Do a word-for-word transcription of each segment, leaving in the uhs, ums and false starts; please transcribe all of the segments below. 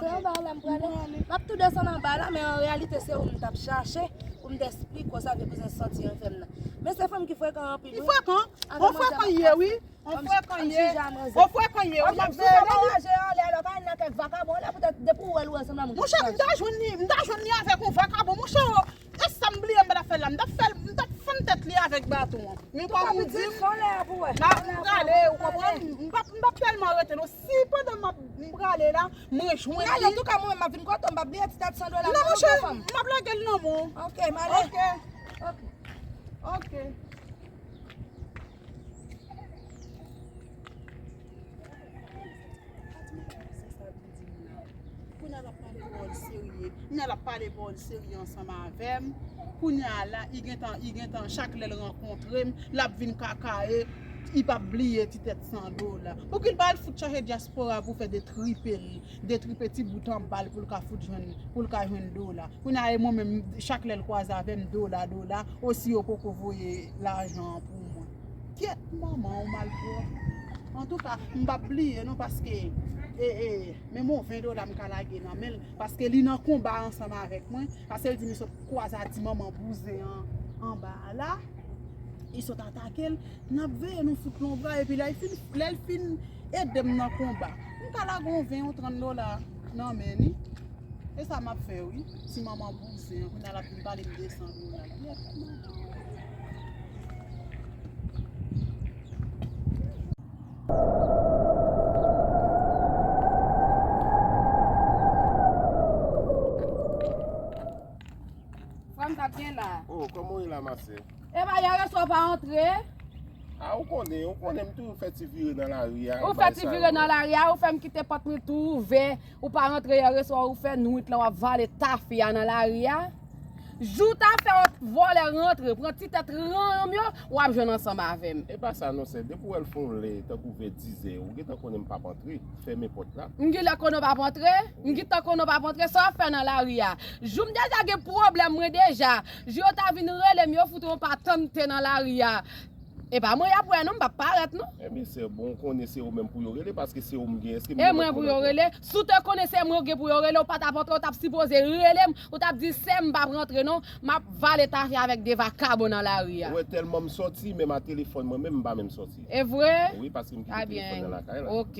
Anba la, m prale. M ap tou desann anba la, men an reyalite, se ou m t ap chache pou m te esplike w sa vle kouzin santi an fè m nan. Men se fanm ki frekan anpil, wi. Li frekan? On frekan ye, wi. On frekan ye. On frekan ye. Ou ap veye li. Monchè, m ta jwenn li, m ta jwenn li avèk on vakabon, monchè. E sa m bliye m pa t ap fè l la. M t ap fè l, m t ap fann tèt li avèk baton an. Men kòm ou di m, m prale, ou konprann? M p ap, m p ap tèlman rete non. Si pandan m ap, m prale la, mwen jwenn li. Antouka, mwen menm, m ap vin kote w, m p ap bliye ti tèt san dola. Non, monchè, m ap lage l nan men w. Ok, m ale. Ok. Ok. Ok. Kounye a l ap pale pawòl serye. Kounye a l ap pale pawòl serye ansanm avè m. Kounye a la, li gentan, li gentan, chak lè l rankontre m, l ap vin kakaye, li p ap bliye ti tèt san dola. Pouki l pa al fout chache dyaspora pou fè detripe l, detripe ti bout anba l pou l ka fout jwenn, pou l ka jwenn dola. Kounye a, e mwen menm, chak lè l kwaze avè m, dola, dola, osi yo poko voye lajan an pou mwen. Kyèt manman, ou malpwòp. Antouka, m p ap bliye non, paske, e, e, menm yon ven dola m ka lage nan men l, paske li nan konba ansanm avèk mwen, paske l di m li sot kwaze a ti manman bouzen an anba a la, li sot atake l, n ap veye nou fout lonbray, epi lè l fin, lè l fin ede m nan konba, m ka lage yon ven, yon trant dola nan men li. E sa m ap fè wi. Ti manman bouzen an, kounye a l ap vin pale m de san dola. Kyèt manman. Frè m, sa byen la? Oh, kòman w ye la, ma sè? Epa, yè reswa w pa antre? A, ou konnen, ou konnen m toujou fè ti vire nan lari a. Ou fè ti vire nan lari a, ou fè m kite pòt mwen tou ouvè. Ou pa rantre yè reswa, ou fè nwit lan w ap vale tafya nan lari a. Jou ta fè w vòlè rantre, pran ti tèt ranm yo, w ap jwenn ansanm avè m. E pa sa non, sè. Depi w wè l fè yon lè, tankou vè dizè, ou gentan konnen m p ap antre, fèmen pòt la. M genlè konnen w p ap antre? M gentan konnen w p ap antre, sa w ap fè nan lari a? Jou m deja gen pwoblèm mwen deja. Jou yo ta vin rele m, yo fout yon patante nan lari a. E pa mwen y ap wè non, m p ap parèt non. Ebyen sè, bon, ou konnen se ou menm pou yo rele, paske se ou m gen, èske m gen lòt moun ankò? E mwen pou yo rele? Si w te konnen se mwen w gen pou yo rele, ou pa t ap antre, ou t ap sipoze rele m, ou t ap di, sè m p ap rantre non, m ap vale tafya avèk de vakabon nan lari a. Ou wè tèlman m sòti, menm a telefòn mwen menm, m pa menm sòti. E vre? Wi, paske m kite telefòn nan lakay la. Ok.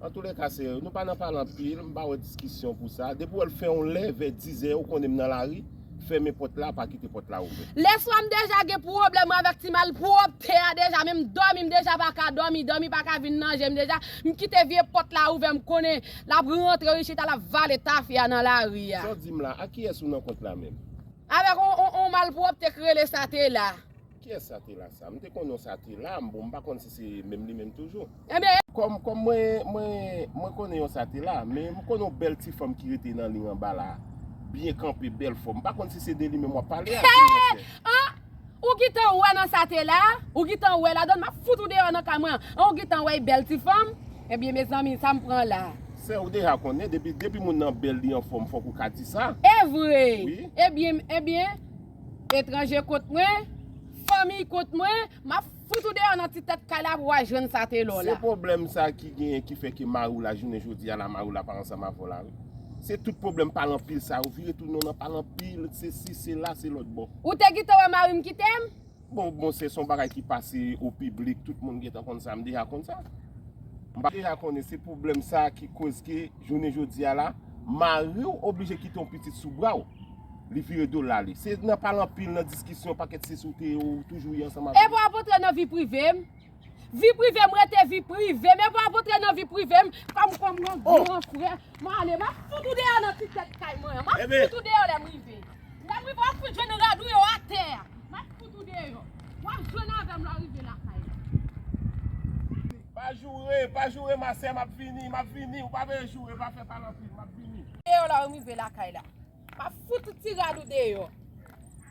Antoulèka, sè, nou pa nan pale anpil, m pa wè diskisyon pou sa. Depi w wè l fè yon lè, vè dizè, ou konnen m nan lari, fèmen pòt la, pa kite pòt la ouvè. Lèswa m deja gen pwoblèm avèk ti malpwòpte a deja, menm dòmi m deja pa ka dòmi, dòmi pa ka vin nan je m deja. M kite vye pòt la ouvè, m konnen l ap rantre wi chita, l ap vale tafya nan lari a. Sa w di m la, ak kiyès ou nan kont la menm? Avèk on, on, on malpwòpte k rele Satela. Kiyès Satela sa? M te konnen yon Satela, m, bon, m pa konn si se menm li menm toujou. Ebyen, kòm, kòm mwen, mwen, mwen konnen yon Satela, men m konnen yon bèl ti fanm ki rete nan liy anba la, byen kanpe, bèl fòm. M pa konn si se de li menm w ap pale a, Silvèstè. An! Ou gentan wè nan Satela? Ou gentan wè ladan l? M ap fout ou deyò nan kay mwen an. An, ou gentan wè bèl ti fanm? Ebyen, mezanmi, sa m pran la? Sè, ou deja konnen, depi, depi moun nan bèl, li anfòm, fòk ou ka di sa. E vre? Wi. Ebyen, ebyen, etranje kont mwen, fanmi kont mwen, m ap fout ou deyò nan ti tèt kay la pou w al jwenn Satela w la. Se pwoblèm sa ki genyen ki fè ke mari w la jounen jodi a la, mari w la pa ansanm avè w la, wi. Se tout pwoblèm pale anpil sa, ou vire tounen w nan pale anpil, se si, se la, se lòt bò. Ou te gentan wè mari m kite m? Bon, bon, se, se yon bagay ki pase o piblik, tout moun gentan konn sa, m deja konn sa. M pa deja konnen se pwoblèm sa ki koz ke jounen jodi a la, mari w oblije kite yon pitit sou bra w. Li vire do l ale. Se nan pale anpil, nan diskisyon, pakèt sesi w te, ou toujou ye ansanm avè l. Epi w ap antre nan vi prive m. Vi prive m rete vi prive m. Epi w ap antre nan vi prive m. Kòm, kòm yon gran frè. M ale, m ap fout ou deyò nan ti tèt kay mwen an. M ap fout ou deyò lè m rive. Lè m rive, w ap fout jwenn rad ou yo atè a. M ap fout ou deyò. W ap jwenn avè m lè w rive lakay la. Pa joure, pa joure, ma sè, m ap vini, m ap vini. Ou pa bezwen joure, pa fè pale anpil, m ap vini. Deyò la, w rive lakay la. M ap fout ti rad ou deyò.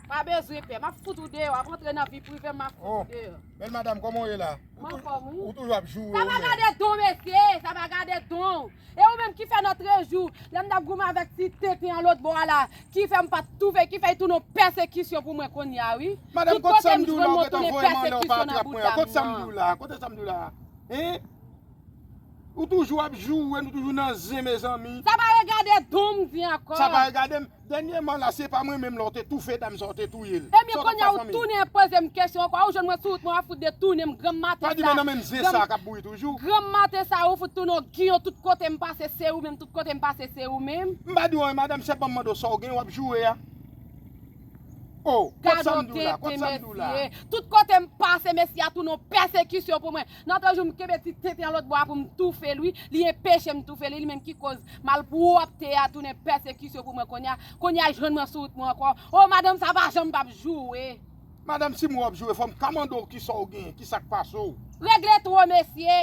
Pa bezwen pè, m ap fout ou deyò. W ap antre nan vi prive m, m ap fout ou deyò. Bèl madanm, kòman w ye la? M anfòm, wi. Ou toujou ap joure, wi. Sa pa gade don, mesye, sa pa gade don. E ou menm ki fè nòtrejou, lè m t ap goumen avèk ti tenten an lòt bò a la, ki fè m pa t twouve, ki fè l tounen yon pèsekisyon pou mwen kounye a, wi. Madanm, kote sa m di w la, ou gentan voye m anlè, ou pa trap mwen an. Kote sa m di w la? Kote sa m di w la? Hein? Ou toujou ap joure, nou toujou nan zen, mezanmi. Sa pa regade don m di ankò. Sa pa regade m. Dènyèman la, se pa mwen menm la, w te toufe dam sa, w te touye l. Ebyen, kounye a ou tounen poze m kesyon ankò, ou jwenn mwen sou wout mwen, w ap fout detounen m granm maten sa. Pa di mwen nan menm zen sa k ap bouyi toujou. Granm maten sa, ou fout tounen w giyon tout kote m pase, se ou menm, tout kote m pase, se ou menm. M pa di w anyen, madanm, se pa m mande w sa w gen, w ap joure a. Oh, kot sa m di w la, kot sa m di w la. Tout kote m pase, mesye a tounen yon pèsekisyon pou mwen. Nan yon jou m kenbe ti tenten an lòt bò a pou m toufe l, wi. Li enpeche m toufe li, li menm ki koz malpwòpte a tounen pèsekisyon pou mwen kounye a. Kounye a, jwenn mwen sou wout mwen ankò. Oh, madanm, sa pa janm p ap joure. Madanm, si m wè w ap joure, fò m ka mande w kisa w genyen, kisa k pase w. Regle twò, mesye.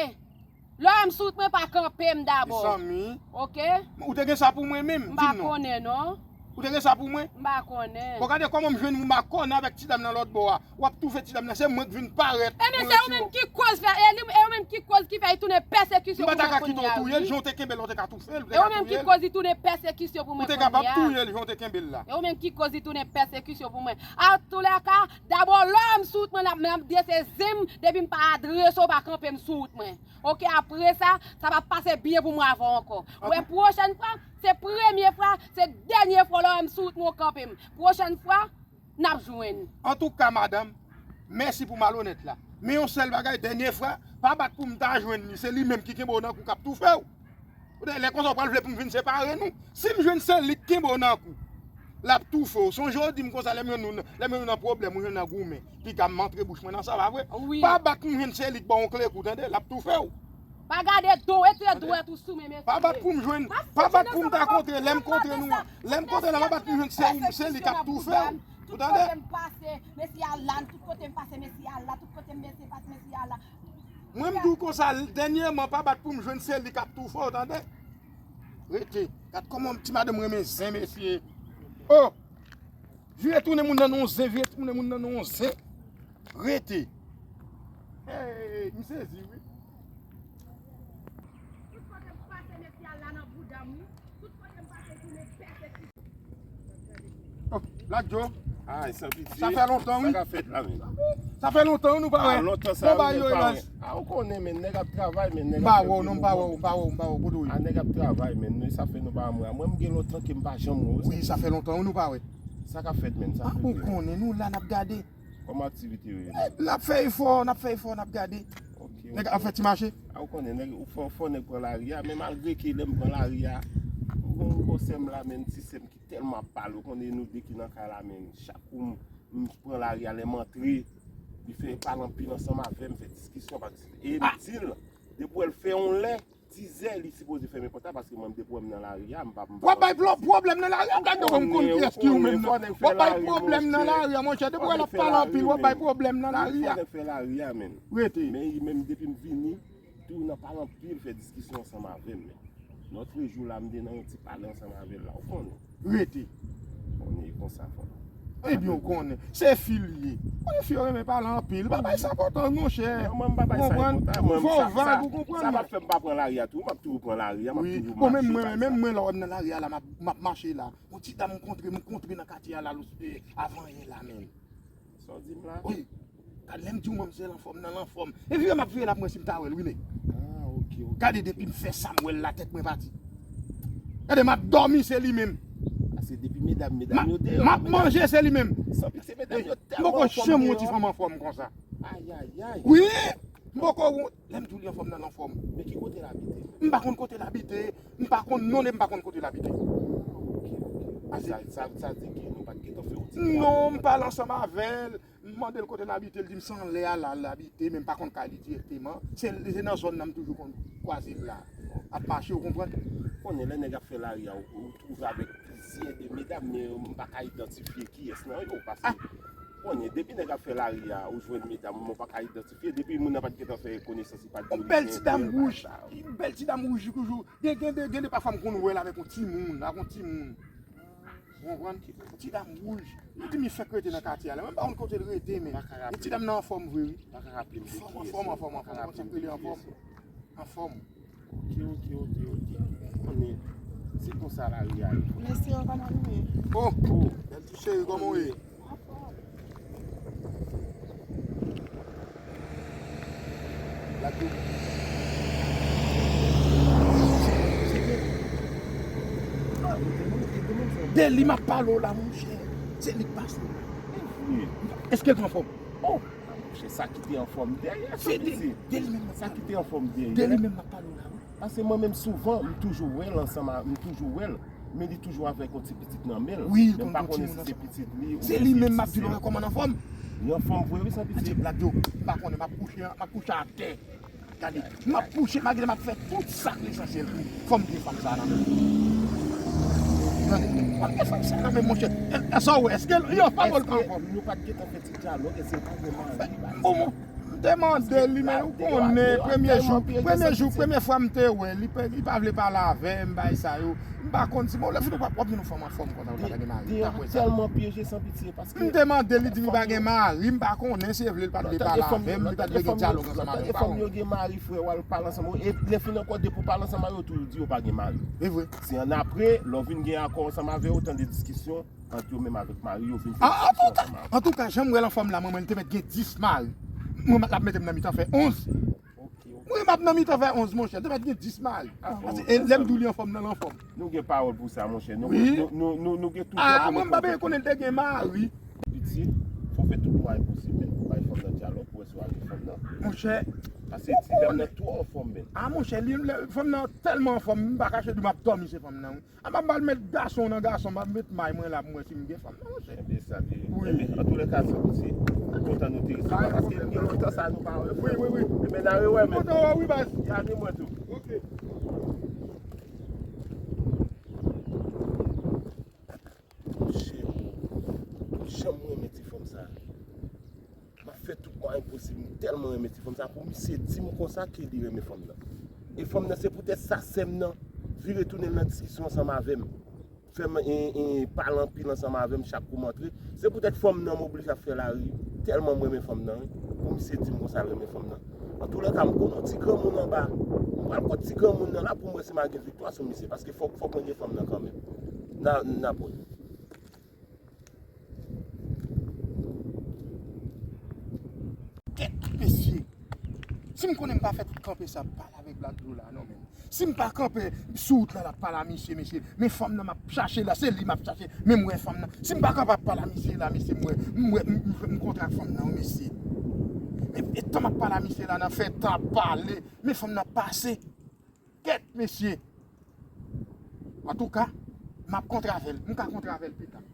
Lè w wè m sou wout mwen, pa kanpe m dabò. Mezanmi. Oke? Ou te gen sa pou mwen menm? M pa konnen, non. Ou te gen sa pou mwen? M pa konnen. Bon, gade kòman m jwenn ou makònen avèk ti dam nan lòt bò a. W ap toufe ti dam nan, se mwen k vin parèt. Ebyen, se ou menm ki koz fè, e li, e ou menm ki koz ki fè li tounen pèsekisyon pou mwen kounye a, wi. M pa ta ka kite w touye l, jan w te kenbe l, w te ka toufe l, w te ka touye l. E ou menm ki koz li tounen pèsekisyon pou mwen kounye a, wi. Ou te kapab touye l, jan w te kenbe l la. E ou menm ki koz li tounen pèsekisyon pou mwen. Antoulèka, dabò, lè w wè m sou wout mwen, n ap, n ap dese zen m, depi m pa adrese w, pa kanpe m sou wout mwen. Oke, apre sa, sa p ap pase byen pou mwen avè w ankò. Wè, pwochèn fwa, se premye fwa, se dènye fwa w wè m sou wout mwen w kanpe m. Pwochèn fwa, n ap jwenn. Antouka, madanm, mèsi pou malonèt la. Men yon sèl bagay, dènye fwa, pa bat pou m ta jwenn li. Se li menm ki kenbe w nan kou k ap toufe w. Lè konsa, w pral vle pou m vin separe nou. Si m jwenn se li k kenbe w nan kou, l ap toufe w. Sonje w di m konsa, lè m jwenn nou, lè m jwenn nou nan pwoblèm, ou jwenn nan goumen. Piga m antre bouch mwen nan sa, pa vre? Wi. Pa bat pou m jwenn se li k ba w yon kle kou, tande? L ap toufe w. Pa gade do w, e tèt dwèt ou sou men, mesye. Pa bat pou m jwenn, pa bat pou m ta kontre, lè m kontre nou an, lè m kontre la, pa bat pou m jwenn se ou, se li k ap toufe w. Ou tande? Tout kote m pase, mesye a la, tout kote m pase, mesye a la, tout kote m pase, mesye a la. Mwen, m di w konsa, dènyèman, pa bat pou m jwenn se li k ap toufe w, tande? Rete. Gad kòman ti madanm renmen zen, mesye. Oh! Vire tounen moun nan yon zen, vire tounen moun nan yon zen. Rete. Hey, m sezi, wi. Tout kote m pase, mesye a la nan bouda m, wi. Tout kote m pase, tounen pèsekisyon. Oh, Black Joe. Ay, sa piti. Sa fè lontan, wi. Sa ka fèt la, men. Sa fè lontan, wi, nou pa wè. Ah, lontan sa, wi, nou pa wè. Ah, ou konnen, men, nèg ap travay, men, nèg ap fè gwo. M pa wè w, non, m pa wè w, m pa wè w, m pa wè w, kote w ye? Ah, nèg ap travay, men, sa fè nou pa wè. Mwen, mwen, m gen lontan ke m pa janm wè w. Wi, sa fè lontan, wi, nou pa wè. Sa ka fèt, men, sa fè. Ah, ou konnen, nou la, n ap gade. Kòman aktivite yo ye, men? N ap fè efò, n ap fè efò, n ap gade. Ok, ok. Nèg ap fè ti mache. Ah, ou konnen, nèg, ou fò, fò nèg pran lari a, men malgre ke lè m pran lari a, ou konn gwosè m la, men, ti sè m ki tèlman ap pale, ou konnen nou de ki nan kay la, men chak kou m, m pran lari a, lè m antre, li fè pale anpil ansanm avè m, fè diskisyon, pa diskisyon. E m di l, depi w wè l fè yon lè, dizè, li sipoze fèmen pòt la, paske mwen, depi w wè m nan lari a, m pa, m pa... W ap bay pwoblèm nan lari a, gade w, m konn kiyès ki ou menm nan. W ap bay pwoblèm nan lari a, monchè, depi w wè l ap pale anpil, w ap bay pwoblèm nan lari a. Fò nèg fè lari a, men. Rete. Men, men depi m vini, tou nan pale anpil, fè diskisyon ansanm avè m, men. Lòtrejou la, m te nan yon ti pale ansanm avè l la, ou konnen. Rete. Konnen e konsa, fò. Ebyen, ou konnen. Se fi l ye. Konnen fi yo renmen pale anpil. Pa bay sa enpòtans, monchè. Non, mwen, m pa bay sa enpòtans. Ou konprann? Fò w vag, ou konprann? Sa p ap fè m pa pran lari a tou. M ap toujou pran lari a, m ap toujou mache. Wi. Bon, menm mwen, menm mwen, lè w wè m nan lari a la, m ap, m ap mache la. Yon ti dam m kontre, m kontre nan katye a la, avan yè la menm. Sa w di m la? Wi. Gad lè m di w manmzèl anfòm nan, l anfòm. E vire m ap vire l ap mwen si m ta wè l, wi, nèg. Ah, ok, ok. Gade depi m fè sa m wè l la tèt mwen pati. Gade m ap dòmi se li menm. Pase depi medam, medam yo deyò. M ap manje se li menm. San pitye medam yo tèlman anfòm deyò. M poko janm wont yon ti fanm anfòm konsa. Ayayay. Wi, m poko wont. Lè m di w li anfòm nan, l anfòm. Men ki kote l abite? M pa konn kote l abite. M pa konn non li, m pa konn kote l abite. Sa, sa, sa di ke nou pa t gentan fè yon ti travay. Non, m pale ansanm avè l. M mande l kote l abite, l di m se anlè a la l abite, men m pa konn kay li dirèkteman. Se, se nan zòn nan m toujou konn kwaze l la. Ap mache, ou konprann? Konnen lè nèg ap fè lari a, ou, ou twouve avèk plizyè de medam, men m pa ka idantifye kiyès nan yo, paske konnen depi nèg ap fè lari a, ou jwenn medam, ou pa ka idantifye, depi moun nan pa t gentan fè konesans, li pa t di w li se yon bèl, bagay sa. Yon bèl ti dam wouj, toujou, gen, gen de, gen de pafwa m konn wè l avèk yon timoun, avèk yon timoun. Ou konprann? Ti dam wouj. Li di m li fèk rete nan katye a la. Mwen m pa konn kote l rete, men. Yon ti dam nan anfòm vre, wi. Anfòm, anfòm, anfòm, anfòm. Anfòm. Ok, ok, ok, ok. Konnen, se konsa lari a ye. Mesye yo, kòman nou ye? Oh, oh. Bèl ti cheri, kòman w ye? Anfòm. Black Joe. De li m ap pale w la, monchè. Se li k pase w la. Èske l pran fòm? Oh, monchè, sa ki te anfòm dèyè sa, piti. De li menm m ap pale w. De li menm m ap pale w la, wi. Paske mwen menm souvan, m toujou wè l ansanm a, m toujou wè l. Men li toujou avèk yon ti pitit nan men l. Wi, men m pa konnen si se pitit li oubyen se pitit li. Se li menm m ap di nou kòman l anfòm. Li anfòm vre wi, san pitye. Adye, Black Joe, m pa konnen, m ap kouche, m ap kouche atè. Gade, m ap kouche malgre m ap fè tout sa k lesansyèl pou fò m gen fanm sa a nan men m. Tande, fò m gen fanm sa a nan men m, monchè. Sa w wè, èske li anfòm ou l pa anfòm? Nou pa t gentan fè ti dyalòg, èske l pa gen mari? Bon, m te mande li, men ou konnen, premye jou, premye jou, premye fwa m te wè li, li pa vle pale avè m, bagay sa yo. M pa konn si, bon, lè fini w ap vin yon fanm anfòm konsa, ou pa ta gen mari. Deyò a tèlman pyeje san pitye, paske. M te mande li, di m li pa gen mari, m pa konnen si e vle, li pa t vle pale avè m, li pa t vle gen dyalòg ansanm avè m, m pa konnen. Fanm yo gen mari, frè, w al pale ansanm yo, e lè fini ankò, depi w pale ansanm a yo, tou yo di yo pa gen mari. E vre. Se annapre, lè w vin gen akò ansanm avè yo, tande diskisyon ant yo menm avèk mari yo, vin fè diskisyon ansanm avè yo. Antouka, jan m wè l anfòm la, mwen, mwen, li te mèt gen dis mari. Mwen, l ap mete m nan mitan fè onz. Mwen, m ap nan mitan fè onz, monchè. Te mèt gen dis mari. Paske, e, lè m di w li anfòm nan, l anfòm. Nou gen pawòl pou sa, monchè. Nou, nou, nou, nou, nou gen tout. Ah, mwen, m pa bezwen konnen l te gen mari. Piti, fò fè tout mwayen posib, men, pou bay fanm nan dyalòg, pou wè si w a gen fanm nan. Monchè. Paske ti dam nan twò anfòm, men. Ah, monchè, li, fanm nan tèlman anfòm, m pa kache di w m ap dòmi se fanm nan, wi. A m ap al met gason nan gason, m ap met may mwen la pou m wè si m gen fanm nan, monchè. Ebyen, sa te. Wi. Ebyen, antoulèka, sa, mesye, m kontan nou te resevwa, paske gen lontan sa nou pa wè. Wi, wi, wi. Ebyen, n a rewè, men. M kontan wè w, wi, baz. Y a ni mwen tou. Ok. Monchè, jan m renmen ti fanm sa. M ap fè tout mwayen posib, m tèlman renmen ti fanm sa, pou misye di m konsa ke li renmen fanm nan. E fanm nan, se poutèt sa, sè m nan vire tounen l nan diskisyon ansanm avè m. Fè m e, e, pale anpil ansanm avè m chak kou m antre. Se poutèt fanm nan m oblije ap fè lari, tèlman m renmen fanm nan, wi. Pou misye di m konsa l renmen fanm nan. Antoulèka, m konn yon ti granmoun anba. M pral kot ti granmoun nan la pou m wè si m a gen viktwa sou misye, paske fòk, fòk mwen gen fanm nan kanmenm. N a, n a pran. Kèt, mesye. Si m konnen m pa fè tout kanpe sa, pale avèk Black Joe la, non, men. Si m pa kanpe sou wout la, l ap pale a misye, mesye. Men fanm nan m ap chache la, se li m ap chache. Men m wè fanm nan. Si m pa kanpe ap pale a misye la, mesye, m wè, m wè, m, m, m kontre ak fanm nan, wi, mesye. E, e tan m ap pale a misye la, nan fè tan ap pale, men fanm nan pase. Kèt, mesye. Antouka, m ap kontre avè l. M ka kontre avè l pita.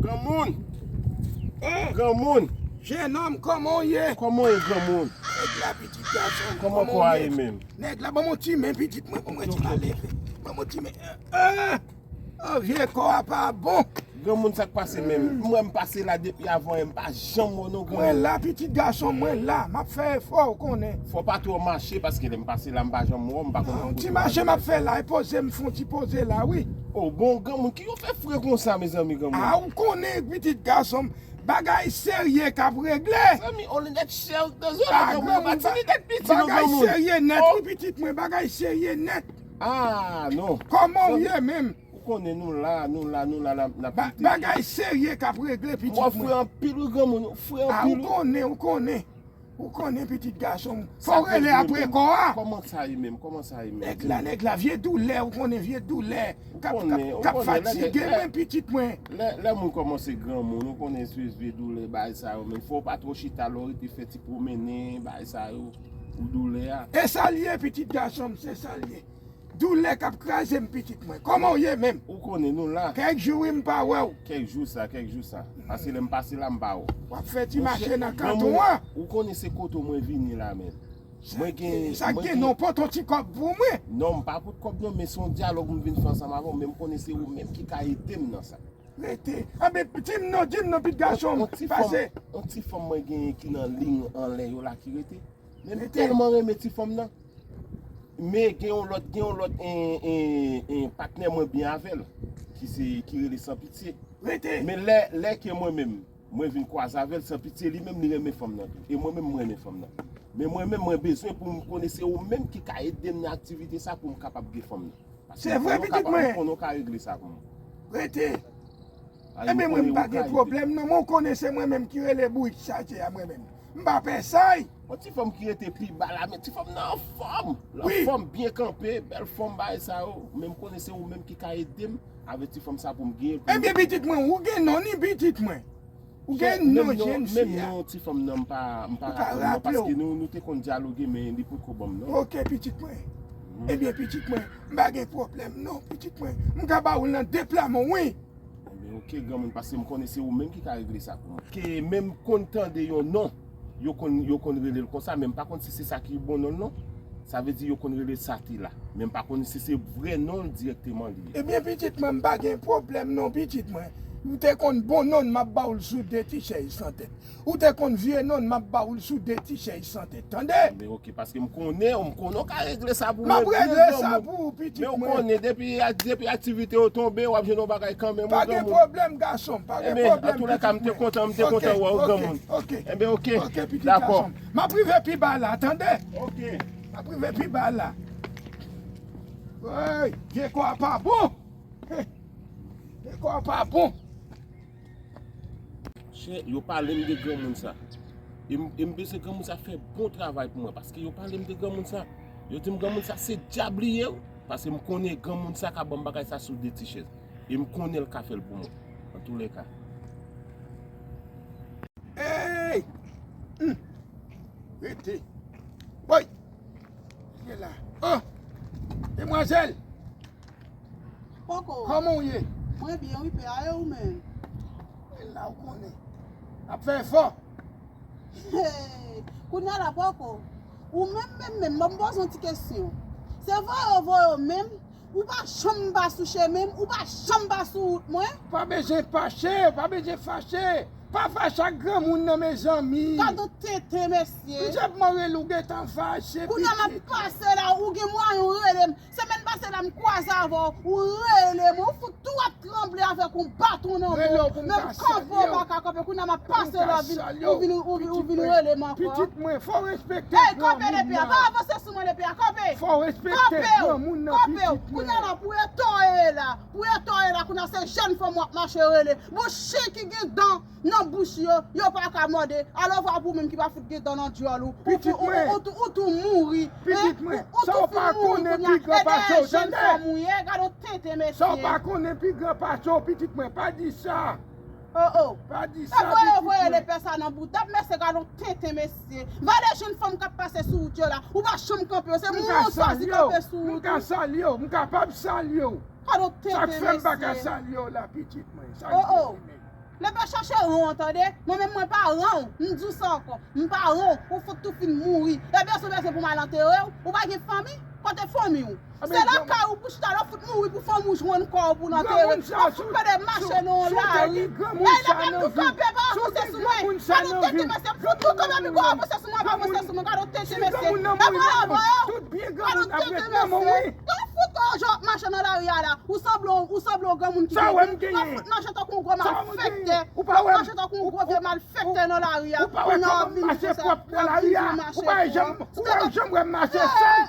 Granmoun! Granmoun! Jenòm, kòman w ye? Kòman w ye, granmoun? Nèg la, pitit gason m, kòman w ye? Kòman kò a ye menm? Nèg la, ban m yon ti men, pitit mwen, ban m yon ti men. Ban m yon ti men. Ah! Oh, vye kò a pa bon. Granmoun, sa k pase menm? M wè m pase la depi avan yè, m pa janm wè w non, granmoun. Mwen la, pitit gason, mwen la. M ap fè efò, ou konnen. Fò w pa twò mache, paske lè m pase la, m pa janm wè w, m pa konn kote w ale. Ti mache m ap fè la, e poze m fè yon ti poze la, wi. O, bon, granmoun, ki yo fè fre konsa, mezanmi, granmoun? A, ou konnen, pitit gason m, bagay serye k ap regle. Zanmi, on linèt chè, granmoun, pa ti linèt piti, non, granmoun. Bagay serye nèt, wi, pitit mwen, bagay serye nèt. A, non. Kòman w ye menm? Ou konnen nou la, nou la, nou la, n ap, n ap lite. Bagay serye k ap regle, pitit mwen. Ou fre anpil, wi, granmoun, ou fre anpil, wi. A, ou konnen, ou konnen. Ou konnen, pitit gason m. Fò w rele apre kò a. Kòman sa ye menm? Kòman sa ye menm? Nèg la, nèg la, vye doulè, ou konnen vye doulè. K ap, k ap, k ap fatige mwen, pitit mwen. Lè, lè moun kòmanse granmoun, ou konnen se vye doulè, bagay sa yo, men fò w pa twò chita, lè w rete fè ti pwomennen, bagay sa yo, pou doulè a. E sa l ye, pitit gason m, se sa l ye. Doulè k ap kraze m, pitit mwen. Kòman w ye menm? Ou konnen nou la. Kèk jou wi m pa wè w. Kèk jou sa, kèk jou sa. Paske lè m pase la, m pa wè w. W ap fè ti mache nan kanton an. Ou konnen se kote w mwen vini la menm. Mwen gen, sa gen non, pot yon ti kòb pou mwen. Non, m pa pot kòb non, men se yon dyalòg m vin fè ansanm avè w, men m konnen se ou menm ki ka ede m nan sa. Rete. Anben, di m non, di m non, pitit gason m. Pase. Yon ti fanm mwen genyen ki nan liy anlè yo la ki rete. Men m tèlman renmen ti fanm nan. Men gen yon lòt, gen yon lòt, en, en, en, patnè mwen byen avè l, ki se, ki rele San Pitye. Rete. Men lè, lè ke mwen menm, mwen vin kwaze avè l, San Pitye, li menm, li renmen fanm nan tou. E mwen menm, mwen renmen fanm nan. Men mwen menm, mwen bezwen pou m konnen se ou menm ki ka ede m nan aktivite sa pou m kapab gen fanm nan. Se vre, pitit mwen. Paske m konnen w ka regle sa pou mwen. Rete. Ebyen, mwen, m pa gen pwoblèm, non. Mwen, w konnen se mwen menm ki rele bourik chaje a, mwen menm. M pa pè sa. Yon ti fanm ki rete pi ba la, men ti fanm nan anfòm. Wi. Anfòm, byen kanpe, bèl fòm bagay sa yo. Men m konnen se ou menm ki ka ede m avèk ti fanm sa pou m genyen. Ebyen, pitit mwen, ou gen non ni pitit mwen. Ou gen non jenn fi a. Menm non ti fanm nan m pa m pa raple non paske nou nou te konn dyaloge men li poko ban m non. Ok pitit mwen. Ebyen pitit mwen, m pa gen pwoblèm non pitit mwen. M ka ba ou l nan de pla men wi. Ebyen ok granmoun paske m konnen se ou menm ki ka regle sa pou mwen. Ke menm konn tande yon non, yo konn yo konn rele l konsa men m pa konn si se sa ki bon non l non. Sa vle di yo konn rele Sati la. Men m pa konn si se vrè non l dirèkteman li ye. Ebyen pitit mwen m pa gen pwoblèm non pitit mwen. Ou te konn bon non m ap ba w l sou de ti chèz san tèt. Ou te konn vye non m ap ba w l sou de ti chèz san tèt. Tande? Men ok paske m konnen w, m konnen w ka regle sa pou mwen. M ap regle sa pou ou pitit mwen. Men w konnen depi depi aktivite yo tonbe w ap jwenn yon bagay kanmenm wi granmoun. Pa gen pwoblèm gason m, pa gen pwoblèm pitit mwen. Antoulèka m te kontan m te kontan wè w granmoun. Ebyen ok dakò. M ap rive pi ba la, tande? Ok. M ap rive pi ba la. Woy, vye kò a pa bon. Vye kò a pa bon. Chè, yo pale m de granmoun sa. E m e m bezwen granmoun sa fè bon travay pou mwen. Paske yo pale m de granmoun sa. Yo di m granmoun sa se dyab li ye wi. Paske m konnen granmoun sa ka ban m bagay sa sou de ti chèz. E m konnen l ka fè l pou mwen. Antoulèka. Ey! Hum! Rete. Woy! Rete la. Oh! Demwazèl! Poko. Kòman w ye? Mwen byen wi pè a e ou menm? E la ou konnen. N ap fè efò. Hey! Kounye a la Poko. Ou menm menm menm, ban m poze yon ti kesyon. Se voye w voye w menm? Ou pa janm pa sou chemen m, ou pa janm pa sou wout mwen. Pa bezwen fache, pa bezwen fache. Pa fache ak granmoun nan mezanmi. Gad yon tenten mesye. Misye ap mare l ou gentan fache pitit. Kounye a m ap pase la, ou gen mwayen ou rele m. Semèn pase la m kwaze avè w, ou rele mwen, ou fout tou ap tranble avèk yon baton nan men w. Men m kanpe ou pa ka kanpe, kounye a m ap pase la, ou vin, ou vin, ou vin rele m ankò. Pitit mwen, fò w respekte granmoun nan. Ey, kanpe lepè a, pa avanse sou mwen lepè a, kanpe. Fò w respekte granmoun nan pitit mwen. Kanpe w, kanpe w. Kounye a la, pou etò w ye la, pou etò w ye la, kounye a se jèn fanm w ap mache rele. Bouch ki gen dan nan bouch yo, yo pa ka mòde. Alò vwa pou menm ki pa fout gen dan nan dyòl ou. Pitit mwen. Ou tou mouri. Pitit mwen. Sa w pa konnen pi gran pase w, tande. Gad yon tenten mesye. Sa w pa konnen pi gran pase w, pitit mwen, pa di sa. Oh oh. Pa di sa pitit mwen. Voye voye lepè sa nan boudap mesye, gad yon tenten mesye. Valè jèn fanm k ap pase sou wout yo la. Ou pa janm kanpe yo, se moun ou chwazi kanpe sou wout ou. M ka salye w, m kapab salye w. Gad yon tenten mesye. Sa k fè m pa ka salye w la pitit mwen. Sa k fè m. Lepè chache ran w tande. Mwen menm mwen pa ran w. M di w sa ankò. M pa ran w. Ou fout tou fin mouri. Ebyen si w bezwen pou m al antere w, ou pa gen fanmi? Kote fanmi w? Se lakay ou pou chita la, ou fout mouri pou fanmi w jwenn kò w pou l antere. Ou fout pede mache nan yon lari. Ey lepè nou kanpe pa avanse sou mwen. Gad yon tenten mesye. M fout nou kanpe pi gwo avanse sou mwen, pa avanse sou mwen. Gad yon tenten mesye. E mwen avan yo. Gad yon tenten mesye. Ou fout jan w ap mache nan lari a la. Ou sanble yon, ou sanble yon granmoun ki gen, w ap fout mache tankou yon gwo malfektè. W ap mache tankou yon gwo vye malfektè nan lari a. Ou pa wè kòman m mache pwòp nan lari a? Ou pa wè jan m, ou pa wè jan m wè m mache sal?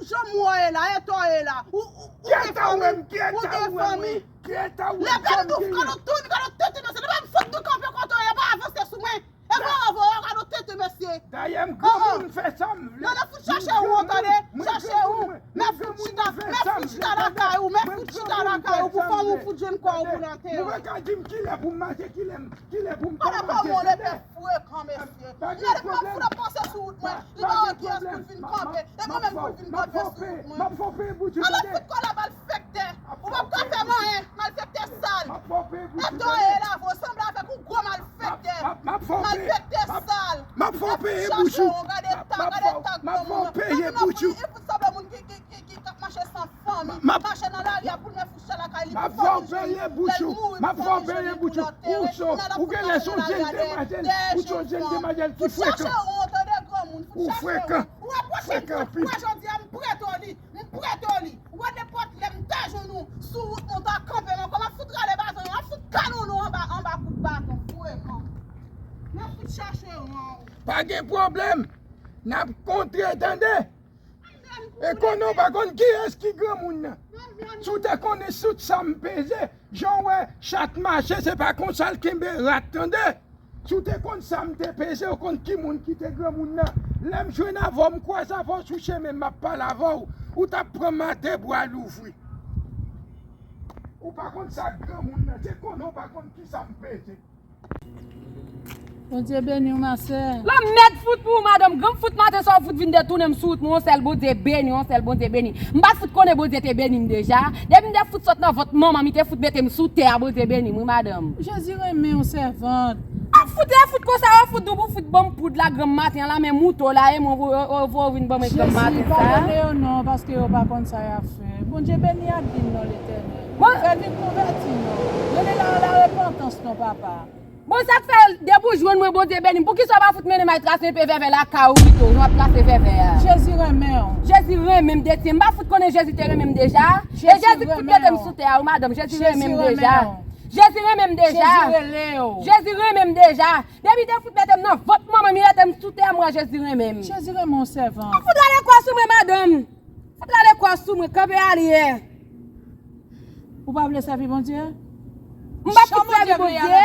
Jan m wè w ye la, etò w ye la. Ou gen fanmi, ou gen fanmi. Leve nou, gad yon tenten mesye, leve m fout nou kanpe kote w ye, pa avanse sou mwen. E pa anvo yo gad yon tenten mesye. Dayè m granmoun m fè sa m vle. Non non fout chache ou an tande. Chache ou. Men fout chita, men fout chita lakay ou, men fout chita lakay ou pou fanmi w fout jwenn kò w pou l antere. Ou pa ka di m kilè pou m mache, kilè m, kilè pou m pa mache. Gade kòman w lepè frekan mesye. Gade kòman fout ap pase sou wout mwen. Li pa wè kiyès pou l vin kanpe. E mwen menm pou l vin kanpe sou wout mwen. Alò fout kò la malfektè. Ou p ap ka fè m anyen, malfektè sal. Etò w ye la, vre w sanble avèk yon gwo malfektè. Malfektè sal. M ap chache w, gade eta, gade eta granmoun nan. Gade nan moun, li fout sanble moun ki, ki, ki, ki, k ap mache san fanmi. Mache nan lari a pou l met fout chita lakay li, pou fanmi l jwenn, lè l mouri, pou fanmi l jwenn li pou l antere. Kounye a l ap fout mache nan lari a dèyè, dèyè jèn fanm. Fout chache w, tande granmoun, fout chache w. Ou rapwoche m, fout pran jodi a, m prete w li. M prete w li. Ou wè nenpòt lè m ta jwenn ou sou wout mwen, ou ta kanpe m ankò, m ap fout rale baton yo, m ap fout kanonn ou anba, anba kout baton, frekan. M ap fout chache ran ou. Pa gen pwoblèm. N ap kontre, tande. E konnen w pa konn kiyès ki granmoun nan. Si w te konnen tout sa m peze, jan w wè chat mache, se pa konsa l kenbe rat, tande. Si w te konn sa m te peze, w konn ki moun ki te granmoun nan. Lè m jwenn avè w, m kwaze avè w sou chemen, m ap pale avè w, ou t ap pran m a de bra louvri. Ou pa konn sa granmoun nan te konnen, ou pa konn ki sa m peze. Bondye beni w, ma sè. Lanmèd fout pou ou, madanm. Granm fout maten sa w fout vin detounen m sou wout mwen, yon sèl Bondye beni, yon sèl Bondye beni. M pa t fout konnen Bondye te beni m deja. Depi m te fout sot nan vant manman m, li te fout mete m sou tè a, Bondye beni m, wi, madanm. Jezi renmen w, sèvant. A fout lè fout konsa, yo fout dou pou fout ban m poud la, granm maten an la, men mouto la, e mwen, vo, vo, vo vin ban mwen granm maten sa. Jezi, padone yo non, paske yo pa konn sa y ap fè. Bondye beni Adeline non, Letènèl. Bon. Fè li konvèti non. Rele la, la repantans non, papa. Bon, sa k fè, depi w jwenn mwen, Bondye beni m. Poukisa w pa fout mennen m al trase enpe vèvè lakay ou pito? Nou ap trase vèvè a. Jezi renmen w. Jezi renmen m, Detye. M pa fout konnen Jezi te renmen m deja. E Jezi fout mete m sou tè a, wi, madanm. Jezi renmen m deja. Jezi renmen m deja. Jezi renmen m deja. Depi te fout mete m nan vant manman m, li mete m sou tè a, m wè Jezi renmen m. Jezi renmen w, sèvant. Fout rale kwa sou mwen, madanm. Fout rale kwa sou mwen, kanpe alyè. Ou pa vle sèvi Bondye? M p ap fout sèvi Bondye.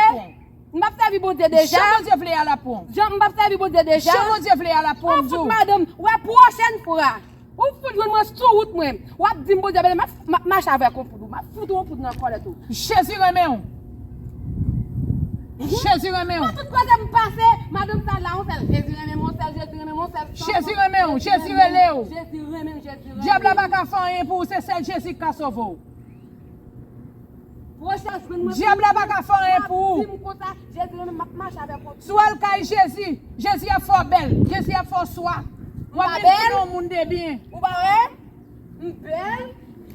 M p ap sèvi Bondye deja. Jan Bondye vle a l ap pran w. Jan m p ap sèvi Bondye deja. Jan Bondye vle a l ap pran w, m di w. Fout madanm, wè pwochèn fwa. Ou fout jwenn mwen sou wout mwen. W ap di m Bondye beni, m ap, m ap mache avèk yon poud ou. M ap fout yon poud nan kòlèt ou. Jezi renmen w. Jezi renmen w. Nan tout kote m pase, madanm sa la, yon sèl Jezi renmen m, yon sèl Jezi renmen m, yon sèl. Jezi renmen w, Jezi rele w. Jezi renmen m, Jezi renmen m. Dyab la pa ka fè anyen pou ou, se sèl Jezi k ka sove w. Pwochèn jwenn mwen. Dyab la pa ka fè anyen pou ou. Di m konsa, Jezi renmen m, m ap mache avèk yon. Si w al kay Jezi, Jezi ap fè w bèl, Jezi ap fè w swa. W ap vin tounen yon moun de byen. Ou pa wè? M bèl,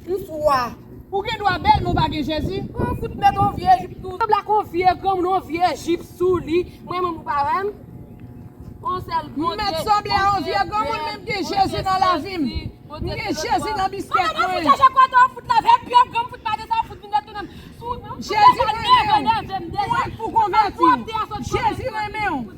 m swa. Ou gen dwa bèl, men w pa gen Jezi. Ou fout met yon vye jip sou. Sanble ak yon vye granmoun, yon vye jip sou li. Mwen menm ou pa wè m. Yon sèl Bondye. M mèt sanble a yon vye granmoun, men m gen Jezi nan lavi m. M gen Jezi nan biskèt mwen. Mwen fout chache kote w fout lave pye m, granm fout maten sa w fout vin detounen m. Jezi renmen w. Mwen pou konvèti w. Jezi renmen w.